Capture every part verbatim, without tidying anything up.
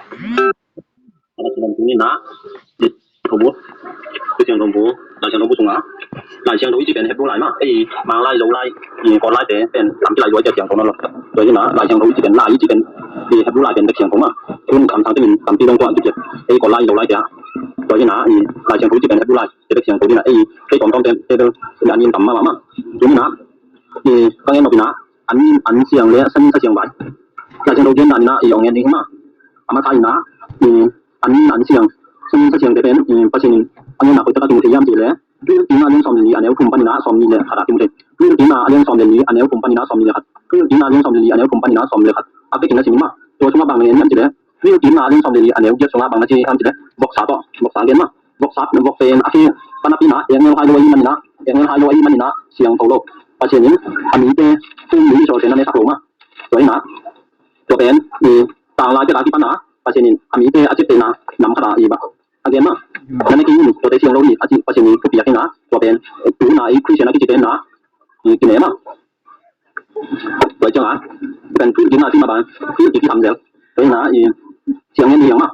Lai Siangtho bu, Lai Siangtho bu, Lai Siangtho bu sungah, Lai Siangtho i cih pen Hebru lai mah, ei Mang lai, Zo lai, i Kawt laite pen tampi lai lua i cih siangtho nawn lo. Tua hi a, Lai Siangtho i cih pen, lai i cih pen, i Hebru lai pen bek siangtho mah. Tun kamsangte min tampi dong tua i cih, ei Kawt lai, Zo laite ah. Tua hi a, i Lai Siangtho i cih pen Hebru lai te bek siangtho ding a, ei kei tawmtawmte bel a nin tam mahmah mah. Tuni in a, i ka ngen nop in a, a nin an siang le a sa nin sa siang vai. Lai Siangtho gen dan in a, i hong ngen ding hi mah. A masa in a, i a nin an siang, sa nin sa siangte pen, i Pasian in a ngenna koi tak a kimu thei hiam cih leh, Thuhilhkikna a lian sawm le li a neu thum panin a sawmnih le khat ah kimu thei. Thuhilhkikna a lian sawm le li a neu thum panin a sawmnih le khat. Thuhilhkikna a lian sawm le li a neu thum panin a sawmnih le khat. A bekin na sim in mah. Tua sungah bang na ngen hiam cih leh, Thuhilhkikna a lian sawm le li a neu giat sungah bang na ci hiam cih leh, voksa tawh, voksa gen mah. Voksa, vok pen a khe, pan a pi in a, eknel hai lo ahih manin a, eknel hai lo ahih manin a, siangtho lo. Pasian in a mite, thu mi i sawlkhiatna nesak lo mah. Tua hi a, tua pen, i tanglai pek a kipan a, Pasian in a mite a ciaptehna nam khat a i bang a gen mah. Na ne kei in, tuate siang lo hi, a ci Pasian in thupi a khin a, tua pen, tu in a i Khristian a kici pen a, i kine mah. Tua ciang a, pen Thuhilhkikna ci mah bang, Thuhilhkik kisam zel. Tua hi a, i siang ngen hi hiang mah.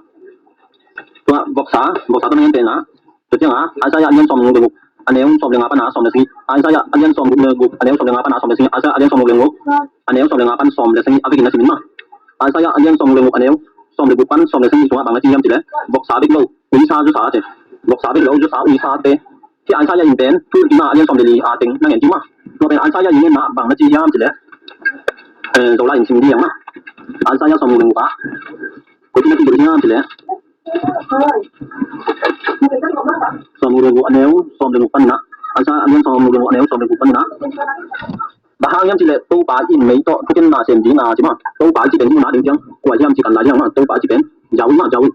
Tua voksa, voksa tua ngen pen a, tua ciang a, Isaiah a lian sawm le guk, a neu sawm le nga pan a sawm le sagih. Isaiah a lian sawm le guk, a neu sawm le nga pan a sawm le sagih. Isaiah a lian sawm le guk, a neu sawm le nga pan sawm le sagih. A bekin na sim in mah. Isaiah a lian sawm le guk, a neu sawm le guk pan sawm le sagih sungah bang na ci hiam cih leh, voksa bek lo, uisa zusa te. Voksa bek lo, zusa uisa te. Hih Isaiah in pen, Thuhilhkikna a lian sawm le li a teng na ngen kik mah. Tua pen Isaiah in ngenna bang na ci hiam cih leh, eh, Zolai in sim ding mah. Isaiah sawm le guk a, koi ci na ci hiam cih leh, sawm le guk a neu sawm le guk panin a. Isaiah a lian sawm le guk a neu sawm le guk panin a. Bang hang hiam cih leh Topa in mei tawh thukhenna sem ding a ci mah. Topa i cih pen hih mun a ding ciang kua hiam cih kan lai hiang mah. Topa i cih pen Yahweh mah, Yahweh.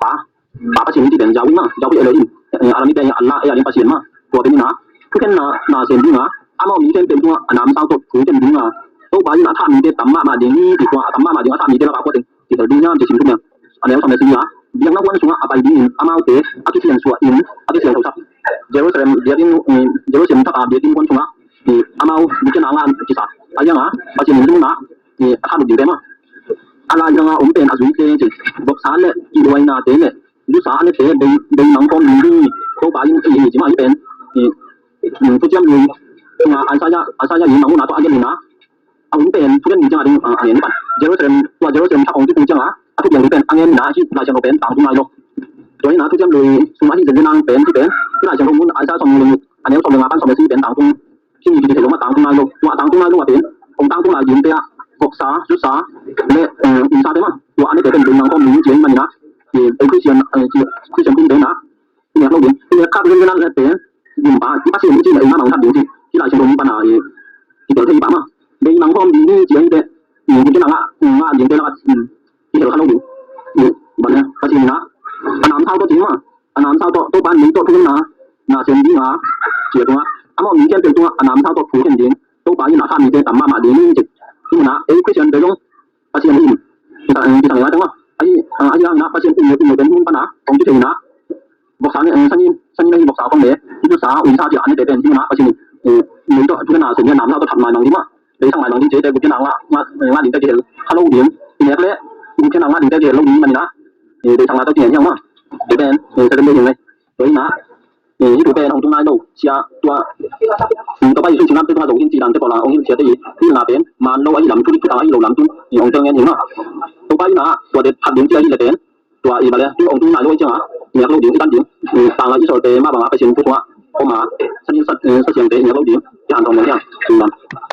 Pa, Pa Pasian i cih pen Yahweh mah, Yahweh Elohim. Eh, Aramaic te Allah, eh, a ding Pasian mah. Tua pen in a, thukhenna, na sem ding a, amau mi khempeuh tungah a namsau tawh thukhen ding a, Topa in a thah mite tam mahmah ding hi, ci tua a tam mahmah ding a thah mite lakah kua teng kihel ding hiam ci sim thuk nia. A neu sawm le sagih a, biakna huan sungah a pai dingin amaute a kisiansuah in a kisiansuah sak. Jerusalem biakinn, eh, Jerusalem thak a biakinn huan sungah, eh, amau gupkhiatna ngah kisa. A hiang a, Pasian in hih mun ah, eh, a thah lut dingte mah. A laizang a om pen a zuite ci. Voksa le kihluainate le zusa a nete bei, bei mang khawm ding hi. Topa in ei hi ci mah hih pen, eh, Thuciam Lui sungah Isaiah, Isaiah in a mun a tawh a gen in a, a hun pen thugen mi ciang a ding, ah, a ngen pan. Jerusalem, tua Jerusalem thak hong kikhu ciang a, a thupiang lui pen a ngen in a, hih Lai Siangtho pen tangtung nai lo. Tua in a Thuciam Lui sung a hih zenzen a pen, hih pen, hih Lai Siangtho mun Isaiah sawm le guk, a neu sawm le nga pan sawm le sagih pen tangtung, hih mi kithei lo mah tangtung nai lo. Tua tangtung nai lo a pen, hong tangtung lai dingte ah, voksa, zusa, le, eh, uisa te mah. Tua a nete pen bei mang khawm ding ci ahih manin a, eh, Christian, eh, Christian kumte in a, i nek lo ding. I nek khak zenzen a leh pen, gimpa, i Pasian i cih leh i mah bang that ding ci. Hih Lai Siangtho mun pan a, i, i tel thei i pah mah. Bei mang khawm ding hi ci ahih teh, i, gupkhiatna ngah, ngah dingte lakah, i, i hel kha lo ding. I, bang hang, Pasian in a, a namsau tawh ci mah. A namsau tawh, Topa in mei tawh thukhenna, na sem ding a, ci a tungah. Amau mi khempeuh tungah, a namsau tawh thukhen ding. Topa in a thah mite tam mahmah ding hi ci. Hih mun ah, ei Christian te zong, Pasian in, kita, eh, kita ngai tang mah. Ahi, ah, ahi hangin a Pasian in, in, in, in, mun pan a, kong kithei in a. Voksa nge, eh, sa nin, sa nin ahi voksa khong le, i zusa, uisa ci a nete pen, hih mun ah Pasian in, eh, mei tawh, thukhenna sem ding a namsau tawh that nai mang ding mah. Deihsak nai mang ding ci te, gupkhiatna ngah, ngah, ngah dingte kihel kha lo ding. I nek leh, gupkhiatna ngah dingte kihel lo ding manin a. Eh, deihsak nai tawh kingen hiang mah. Te pen, eh, Seventh Day ding le. Tua hi a, eh, hih thu pen hong tung nai lo, sia, tua, eh, Topa Jesu in singlamteh tungah Zo hi ci dante pawl a hong hilhsiate i, hih na pen, man lo ahi lam, thudik thutang ahi lo lam tung, eh, hong tel ngen hi mah. Topa in a, tua det phat ding ci ahi leh pen, tua i bang le, thu hong tung nai lo ahi ciang a, i nek lo ding, i tan ding, eh, tanglai i sawlte mah bang a Pasian thu tungah, om a, sa nin sa, eh, sa siangte i nek lo ding, i hanthawn ngen hiang, eh,